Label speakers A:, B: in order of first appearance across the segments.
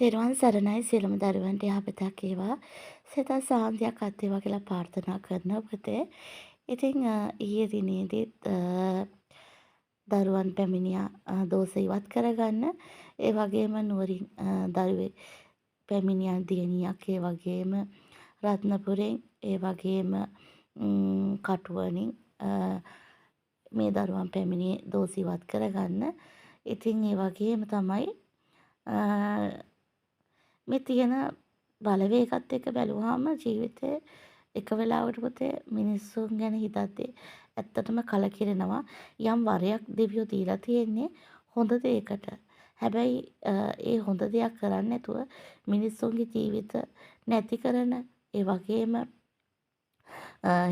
A: තෙරුවන් සරණයි සියලුම දරුවන්ට යහපතක් වේවා. සිත සාන්තියක් අත් වේවා කියලා ප්‍රාර්ථනා කරනවා පුතේ. ඉතින් ඊයේ දිනේදීත් දරුවන් පැමිණියා දෝෂ ඉවත් කරගන්න. ඒ වගේම නුවරින් දරුවෙක් පැමිණියා දියණියක්. ඒ වගේම රත්නපුරෙන්, ඒ වගේම කටුවණින් මේ දරුවන් පැමිණියේ දෝෂ ඉවත් කරගන්න. ඉතින් ඒ වගේම තමයි මේ තියෙන බලවේගත් එක්ක බැලුවාම ජීවිතේ එක වෙලාවකට පුතේ මිනිස්සුන් ගැන හිතද්දී ඇත්තටම කලකිරෙනවා. යම් වරයක් දෙවියෝ දීලා තියෙන්නේ හොඳ දෙයකට. හැබැයි ඒ හොඳ දෙයක් කරන්නේ නැතුව මිනිස්සුන්ගේ ජීවිත නැති කරන, ඒ වගේම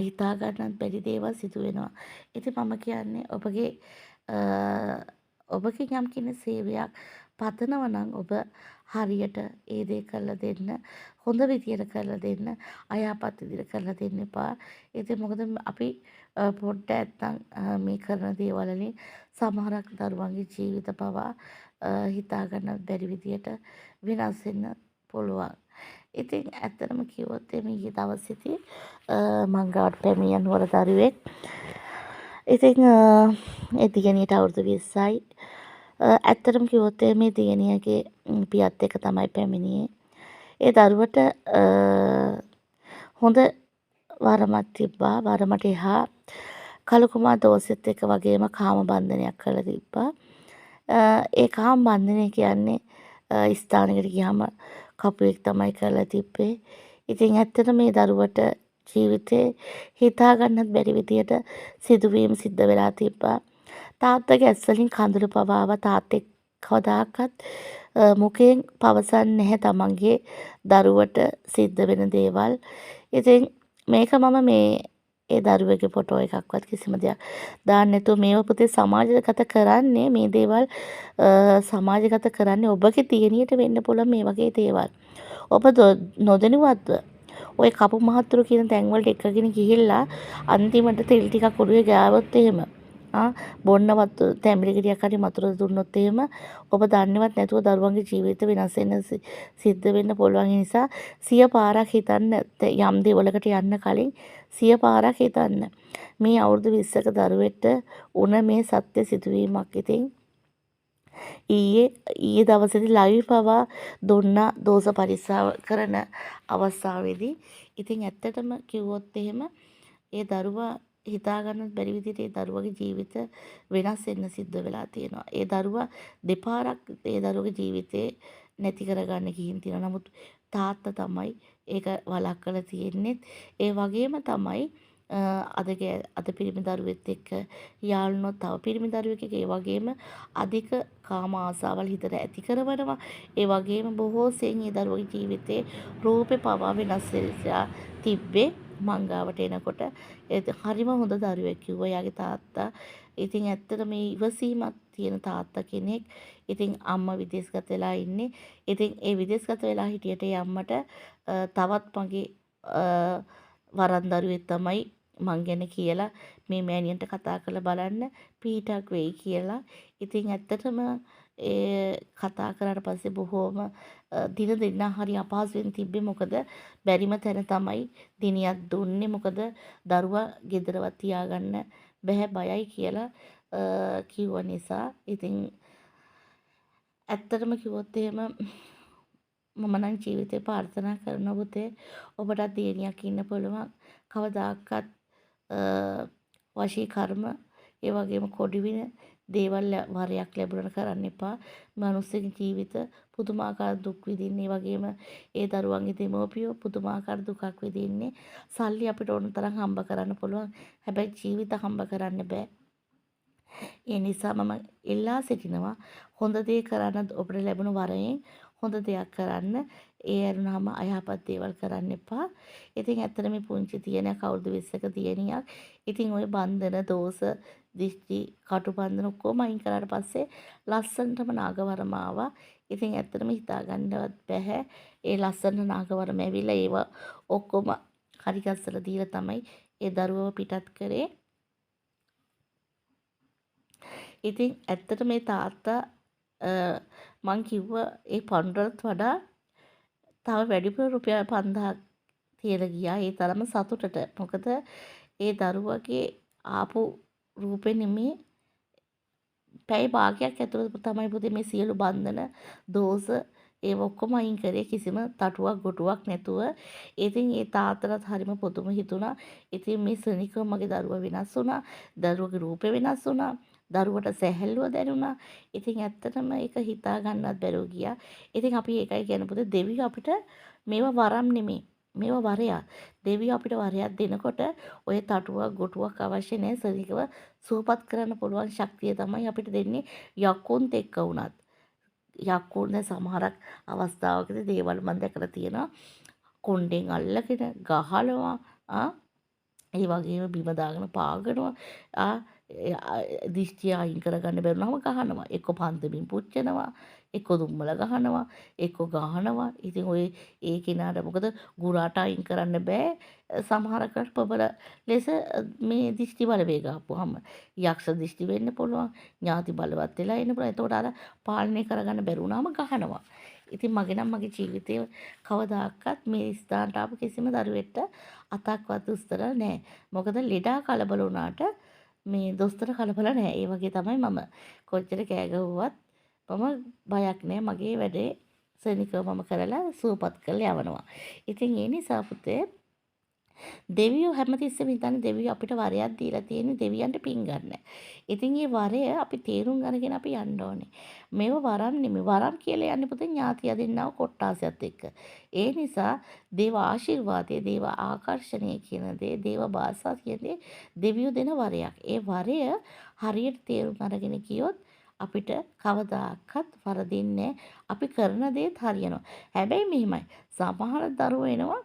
A: හිතා ගන්නත් බැරි දේවල් සිදු වෙනවා. ඉතින් මම කියන්නේ ඔබගේ ඔබගෙන් යම් කිසි සේවයක් පතනවා නම් ඔබ හරියට ඒ දේ කරලා දෙන්න, හොඳ විදියට කරලා දෙන්න, අයහපත් විදියට කරලා දෙන්න එපා. ඉතින් මොකද අපි පොඩ්ඩ නැත්තම් මේ කරන දේවල් වලින් සමහරක් දරුවන්ගේ ජීවිත පවා හිතා ගන්නත් බැරි විදියට වෙනස් වෙන්න පුළුවන්. ඉතින් ඇත්තටම කිව්වොත් එimhe ඊයේ දවසේදී මං ගාවට පැමිණියා නුවර දරුවෙක්. ඉතින් ඒ දියණියට අවුරුදු 20යි. ඇත්තටම කිව්වොත් මේ දියණියගේ පියත් එක්ක තමයි පැමිණියේ. ඒ දරුවට හොඳ වරමක් තිබ්බා. වරමට එහා කළුකුමා දෝෂෙත් එක්ක වගේම කාම බන්ධනයක් කරලා තිබ්බා. ඒ කාම බන්ධනය කියන්නේ ස්ථානයකට ගියාම කපුවෙක් තමයි කරලා තිබ්බේ. ඉතින් ඇත්තටම මේ දරුවට ජීවිතේ හිතා ගන්නත් බැරි විදියට සිදුවීම් සිද්ධ වෙලා තිබ්බා. තාත්තගේ ඇස් වලින් කඳුළු පවා ආවා. තාත්තෙක් කවදාකවත් මුඛයෙන් පවසන්නේ නැහැ තමන්ගේ දරුවට සිද්ධ වෙන දේවල්. ඉතින් මේක මම මේ ඒ දරුවෙගේ ෆොටෝ එකක්වත් කිසිම දෙයක් දාන්න නැතුව මේවා පුතේ සමාජගත කරන්නේ, මේ දේවල් සමාජගත කරන්නේ ඔබගේ දියණියට වෙන්න පුළුවන් මේ වගේ දේවල්. ඔබ නොදැනුවත්ව ඔය කපු මහත්තුරු කියන තැන් වලට එක්කගෙන ගිහිල්ලා අන්තිමට තෙල් ටිකක් ඔළුවේ ගෑවොත් එහෙම, බොන්න වතුර තැඹිලි ගෙඩියක් හරි මතුර දුන්නොත් එහෙම ඔබ දන්නේවත් නැතුව දරුවන්ගේ ජීවිත වෙනස් වෙන්න සිද්ධ වෙන්න පුළුවන්. ඒ නිසා සිය පාරක් හිතන්න, යම් දේවලකට යන්න කලින් සිය පාරක් හිතන්න. මේ අවුරුදු 20ක දරුවෙක්ට උන මේ සත්‍ය සිදුවීමක්. ඉතින් ඊයේ දවසේදී ලයිව් පවා දුන්නා දෝෂ පරිස්සාව කරන අවස්ථාවේදී. ඉතින් ඇත්තටම කිව්වොත් එහෙම ඒ දරුවා හිතා ගන්නත් බැරි විදිහට ඒ දරුවගේ ජීවිත වෙනස් වෙන්න සිද්ධ වෙලා තියෙනවා. ඒ දරුවා දෙපාරක් ඒ දරුවගේ ජීවිතේ නැති කරගන්න ගිහින් තියෙනවා. නමුත් තාත්තා තමයි ඒක වළක්වලා තියෙන්නේ. ඒ වගේම තමයි අද පිරිමි දරුවෙත් එක්ක යාළුනොත් තව පිරිමි දරුවෙක් එක්ක ඒ වගේම අධික කාම ආසාවල් හිතට ඇති කරවනවා. ඒ වගේම බොහෝ සෙයින් ඒ දරුවගේ ජීවිතේ රූපේ පවා වෙනස් වෙලා තිබ්බේ මං ගාවට එනකොට. ඒ හරිම හොඳ දරුවෙක් කිව්වා එයාගේ තාත්තා. ඉතින් ඇත්තට මේ ඉවසීමක් තියෙන තාත්තා කෙනෙක්. ඉතින් අම්මා විදේශගත වෙලා ඉන්නේ. ඉතින් ඒ විදේශගත වෙලා හිටියට ඒ අම්මට තවත් මගේ වරන් දරුවෙක් තමයි මං ගැන කියලා මේ මෑණියන්ට කතා කරලා බලන්න පිහිටක් වෙයි කියලා. ඉතින් ඇත්තටම ඒ කතා කරාට පස්සේ බොහෝම දින දෙන්න හරි අපහසුවෙන් තිබ්බේ. මොකද බැරිම තැන තමයි දිනියක් දුන්නේ. මොකද දරුවා ගෙදරවත් තියාගන්න බැහැ, බයයි කියලා කිව්ව නිසා. ඉතින් ඇත්තටම කිව්වොත් එහෙම මම නම් ජීවිතේ ප්‍රාර්ථනා කරනවා පුතේ ඔබටත් දියණියක් ඉන්න පුළුවන්. කවදාකවත් වශී කර්ම ඒ වගේම කොඩි වින දේවල් වරයක් ලැබුණට කරන්න එපා. මනුස්සගේ ජීවිත පුදුමාකාර දුක් විඳින්නේ. ඒ වගේම ඒ දරුවන්ගේ දෙමව්පියෝ පුදුමාකාර දුකක් විඳින්නේ. සල්ලි අපිට ඕන තරම් හම්බ කරන්න පුළුවන්. හැබැයි ජීවිත හම්බ කරන්න බෑ. ඒ නිසා මම ඉල්ලා සිටිනවා හොඳ දේ කරන්න, ඔබට ලැබුණු වරයෙන් හොඳ දෙයක් කරන්න. ඒ ඇරුණාම අයහපත් දේවල් කරන්න එපා. ඉතින් ඇත්තට මේ පුංචි දියණියක් අවුරුදු 20ක දියණියක්. ඉතින් ඔය බන්ධන, දෝෂ, දිෂ්ටි, කටු බන්ධන ඔක්කොම අයින් කරාට පස්සේ ලස්සනටම නාගවරම ආවා. ඉතින් ඇත්තටම හිතා ගන්නවත් බැහැ. ඒ ලස්සන නාගවරම ඇවිල්ලා ඒව ඔක්කොම හරි ගස්සලා දීලා තමයි ඒ දරුවව පිටත් කරේ. ඉතින් ඇත්තට මේ තාත්තා මං කිව්වා ඒ පණුරටත් වඩා තව වැඩිපුර රුපියල් 5000ක් තියලා ගියා. ඒ තරම සතුටට. මොකද ඒ දරුවගේ ආපු රූපෙ නෙමේ පැය භාගයක් ඇතුළත තමයි පුතේ මේ සියලු බන්ධන දෝෂ ඒව ඔක්කොම අයින් කරේ කිසිම තටුවක් ගොටුවක් නැතුව. ඉතින් ඒ තාත්තටත් හරිම පුදුම හිතුණා. ඉතින් මේ ක්ෂණිකව මගේ දරුවා වෙනස් වුණා. දරුවගේ රූපේ වෙනස් වුණා. දරුවට සැහැල්ලුව දැනුණා. ඉතින් ඇත්තටම ඒක හිතා ගන්නවත් බැරුව ගියා. ඉතින් අපි ඒකයි කියන්නේ පුතේ, දෙවියෝ අපිට මේවා වරම් නෙමෙයි. මේවා වරයක්. දෙවියෝ අපිට වරයක් දෙනකොට ඔය තටුවක් ගොටුවක් අවශ්‍ය නෑ. ක්ෂණිකව සුවපත් කරන්න පුළුවන් ශක්තිය තමයි අපිට දෙන්නේ යක්කුන්ත් එක්ක වුණත්. යක්කුන් දැන් සමහරක් අවස්ථාවකදී දේවල් මම දැකලා තියෙනවා. කොණ්ඩෙන් අල්ලගෙන ගහනවා. ඒ වගේම බිම දාගෙන පාගනවා. දිෂ්ටිය අයින් කරගන්න බැරුණාම ගහනවා. එක්ක පන්දමින් පුච්චනවා. එක්ක දුම්මල ගහනවා. එක්ක ගහනවා. ඉතින් ඔය ඒ කෙනාට මොකද ගුරාට අයින් කරන්න බෑ. සමහරකට ප්‍රබල ලෙස මේ දිෂ්ටි බලවේග ආපුවාම යක්ෂ දිෂ්ටි වෙන්න පුළුවන්. ඥාති බලවත් වෙලා එන්න පුළුවන්. එතකොට අර පාලනය කරගන්න බැරි වුණාම ගහනවා. ඉතින් මගේ නම් මගේ ජීවිතේ කවදාකවත් මේ ස්ථානට ආපු කිසිම දරුවෙක්ට අතක්වත් උස්තර නෑ. මොකද ලෙඩා කලබල වුණාට මේ දොස්තර කලබල නෑ. ඒ වගේ තමයි මම. කොච්චර කෑ ගැහුවත් මම බයක් නෑ. මගේ වැඩේ ක්ෂණිකව මම කරලා සුවපත් කරලා යවනවා. ඉතින් ඒ නිසා පුතේ, දෙවියෝ හැමතිස්සෙම හිතන්නේ දෙවියෝ අපිට වරයක් දීලා තියෙන්නේ දෙවියන්ට පින් ගන්න. ඉතින් ඒ වරය අපි තේරුම් අරගෙන අපි යන්න ඕනේ. මේව වරම් නෙමෙයි. වරම් කියලා යන්නේ පුතේ ඥාතියා දෙන්නව කොට්ටාසයත් එක්ක. ඒ නිසා දේව ආශිර්වාදය, දේව ආකර්ෂණය කියන දේ, දේව භාෂා කියන දේ දෙවියෝ දෙන වරයක්. ඒ වරය හරියට තේරුම් අරගෙන ගියොත් අපිට කවදාකවත් වරදින්නේ නෑ. අපි කරන දේත් හරියනවා. හැබැයි මෙහෙමයි. සමහර දරුවෝ එනවා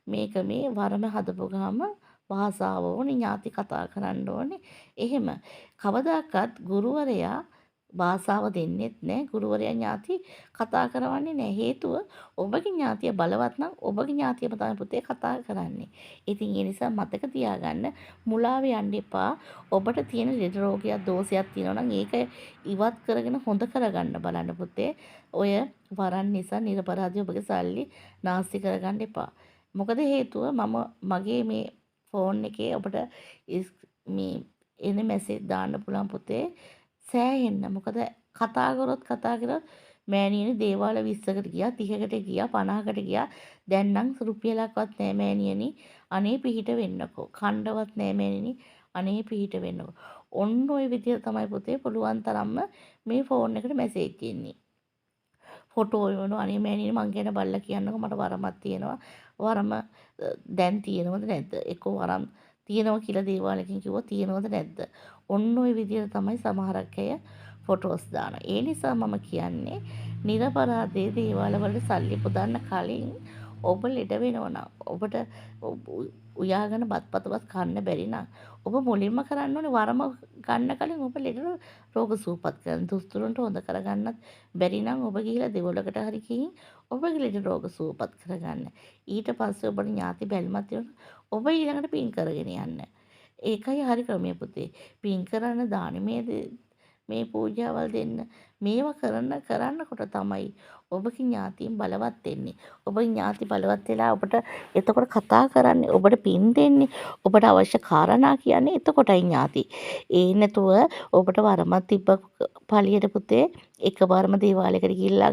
A: මේක මේ වරම හදපු ගාම භාෂාව ඕනේ, ඥාති කතා කරන්න ඕනේ. එහෙම කවදාකවත් ගුරුවරයා භාෂාව දෙන්නෙත් නෑ. ගුරුවරයා ඥාති කතා කරවන්නේ නෑ. හේතුව ඔබගේ ඥාතිය බලවත් නම් ඔබගේ ඥාතියම තමයි පුතේ කතා කරන්නේ. ඉතින් ඒ නිසා මතක තියාගන්න, මුලාවේ යන්න එපා. ඔබට තියෙන ලෙඩ රෝගයක් දෝෂයක් තියෙනවා නම් ඒක ඉවත් කරගෙන හොඳ කරගන්න බලන්න පුතේ. ඔය වරන් නිසා නිරපරාධී ඔබගේ සල්ලි නාස්ති කරගන්න එපා. මොකද හේතුව මම මගේ මේ ෆෝන් එකේ ඔබට මේ එන මැසේජ් දාන්න පුළුවන් පුතේ. සෑහෙන්න. මොකද කතා කරොත් කතා කරොත් මෑණියනි දේවාල 20කට ගියා, 30කට ගියා, 50කට ගියා. දැන් නම් රුපියලක්වත් නෑ මෑණියනි. අනේ පිහිට වෙන්නකෝ. කණ්ඩවත් නෑ මෑණියනි. අනේ පිහිට වෙන්නකෝ. ඔන්න ඔය විදියට තමයි පුතේ පුළුවන් තරම්ම මේ ෆෝන් එකට මැසේජ් එන්නේ. ෆොටෝ එවනවා. අනේ මෑණියනි මං ගැන බලලා කියන්නකෝ, මට වරමක් තියෙනවා. වරම දැන් තියෙනවද නැද්ද? එක්කෝ වරම් තියෙනවා කියලා දේවාලකින් කිව්වොත් තියෙනවද නැද්ද? ඔන්න ඔය විදියට තමයි සමහරක් අය ෆොටෝස් දානවා. ඒ නිසා මම කියන්නේ නිරපරාධයේ දේවාල වලට සල්ලි පුදන්න කලින් ඔබ ලෙඩ වෙනවා නම්, ඔබට උයාගෙන බත්පතවත් කන්න බැරි නම්, ඔබ මුලින්ම කරන්න ඕනේ වරම ගන්න කලින් ඔබ ලෙඩ රෝග සුවපත් කරන්න. දුස්තුරුන්ට හොඳ කරගන්නත් බැරි නම් ඔබ ගිහිලා දෙවොලකට හරි ගිහින් ඔබගේ ලෙඩ රෝග සුවපත් කරගන්න. ඊට පස්සේ ඔබට ඥාති බැල්මක් තියෙනවා ඔබ ඊළඟට පින් කරගෙන යන්න. ඒකයි හරි ක්‍රමය පුතේ. පින් කරන්න දානමය මේ පූජාවල් දෙන්න. මේවා කරන්නකොට තමයි ඔබගේ ඥාතීන් බලවත් වෙන්නේ. ඔබගේ ඥාති බලවත් වෙලා ඔබට එතකොට කතා කරන්නේ, ඔබට පින් දෙන්නේ, ඔබට අවශ්‍ය කාරණා කියන්නේ එතකොටයි ඥාති. ඒ නැතුව ඔබට වරමක් තිබ්බ පළියට පුතේ එකපාරම දේවාලයකට ගිහිල්ලා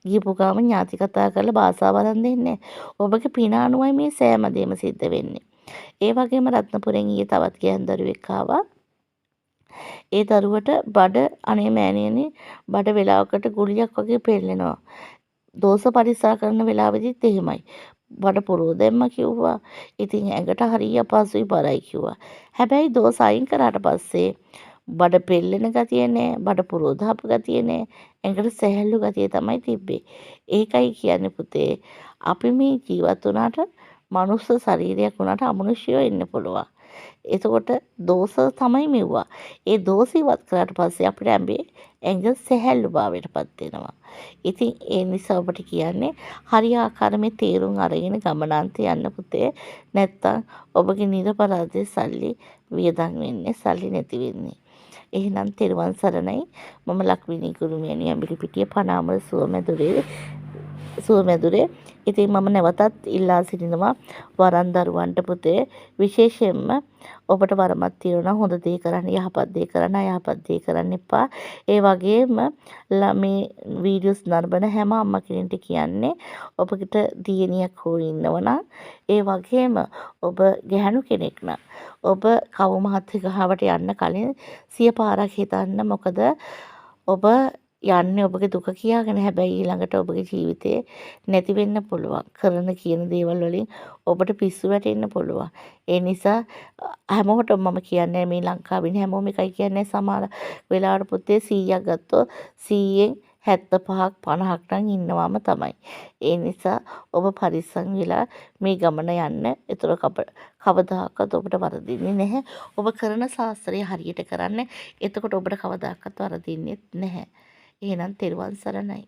A: ගිහපු ගාම ඥාති කතා කරලා භාෂාව අරන් දෙන්නේ නැහැ. ඔබගේ පින අනුවයි මේ සෑම දෙයක්ම සිද්ධ වෙන්නේ. ඒ වගේම රත්නපුරෙන් ඊයේ තවත් ගෑනු දරුවෙක් ආවා. ඒ දරුවට බඩ, අනේ මෑණියනි බඩ වෙලාවකට ගුලියක් වගේ පෙරලෙනවා. දෝෂ පරික්ෂා කරන වෙලාවෙදිත් එහෙමයි. බඩ පුරව දැම්ම කිව්වා. ඉතින් ඇඟට හරිය අපහසුයි බරයි කිව්වා. හැබැයි දෝෂ අයින් කරාට පස්සේ බඩ පෙරලෙන ගතිය නෑ, බඩ පුරව දාපු ගතිය නෑ, ඇඟට සැහැල්ලු ගතිය තමයි තිබ්බේ. ඒකයි කියන්නේ පුතේ, අපි මේ ජීවත් වුණාට මනුස්ස ශරීරයක් වුණාට අමනුෂ්‍යයෝ ඉන්න පුළුවන්. එතකොට දෝෂ තමයි මෙව්වා. ඒ දෝෂ ඉවත් කරාට පස්සේ අපිට ඇඟ සැහැල්ලු භාවයට පත් වෙනවා. ඉතින් ඒ නිසා ඔබට කියන්නේ හරියාකාර මේ තේරුම් අරගෙන ගමනාන්තය යන්න පුතේ. නැත්තම් ඔබගේ නිරපරාධයේ සල්ලි වියදම් වෙන්නේ, සල්ලි නැති වෙන්නේ. එහෙනම් තෙරුවන් සරණයි. මම ලක්මිනී කුරුමියනි, ඇඹිලිපිටිය පනාමුර සුවමැදුරේ. ඉතින් මම නැවතත් ඉල්ලා සිටිනවා වරන් දරුවන්ට පුතේ, විශේෂයෙන්ම ඔබට වරමක් තියෙනවා නම් හොඳ දේ කරන්න, යහපත් දේ කරන්න, අයහපත් දේ කරන්න එපා. ඒ වගේම මේ වීඩියෝස් නරඹන හැම අම්මා කෙනෙක්ට කියන්නේ, ඔබට දියණියක් හෝ ඉන්නවා නම්, ඒ වගේම ඔබ ගැහැණු කෙනෙක් නම්, ඔබ කවුමහත් ගාවට යන්න කලින් සිය පාරක් හිතන්න. මොකද ඔබ යන්නේ ඔබගේ දුක කියාගෙන. හැබැයි ඊළඟට ඔබගේ ජීවිතේ නැති වෙන්න පුළුවන්. කරන කියන දේවල් වලින් ඔබට පිස්සු වැටෙන්න පුළුවන්. ඒ නිසා හැමෝටම මම කියන්නේ, මේ ලංකාවේ ඉන්න හැමෝම එකයි කියන්නේ, සමහර වෙලාවට පුතේ 100ක් ගත්තොත් 100න් 75ක් 50ක් නම් ඉන්නවාම තමයි. ඒ නිසා ඔබ පරිස්සම් වෙලා මේ ගමන යන්න. එතකොට කවදාකවත් ඔබට වරදින්නේ නැහැ. ඔබ කරන ශාස්ත්‍රය හරියට කරන්න. එතකොට ඔබට කවදාකවත් වරදින්නෙත් නැහැ. එහෙනම් තෙරුවන් සරණයි.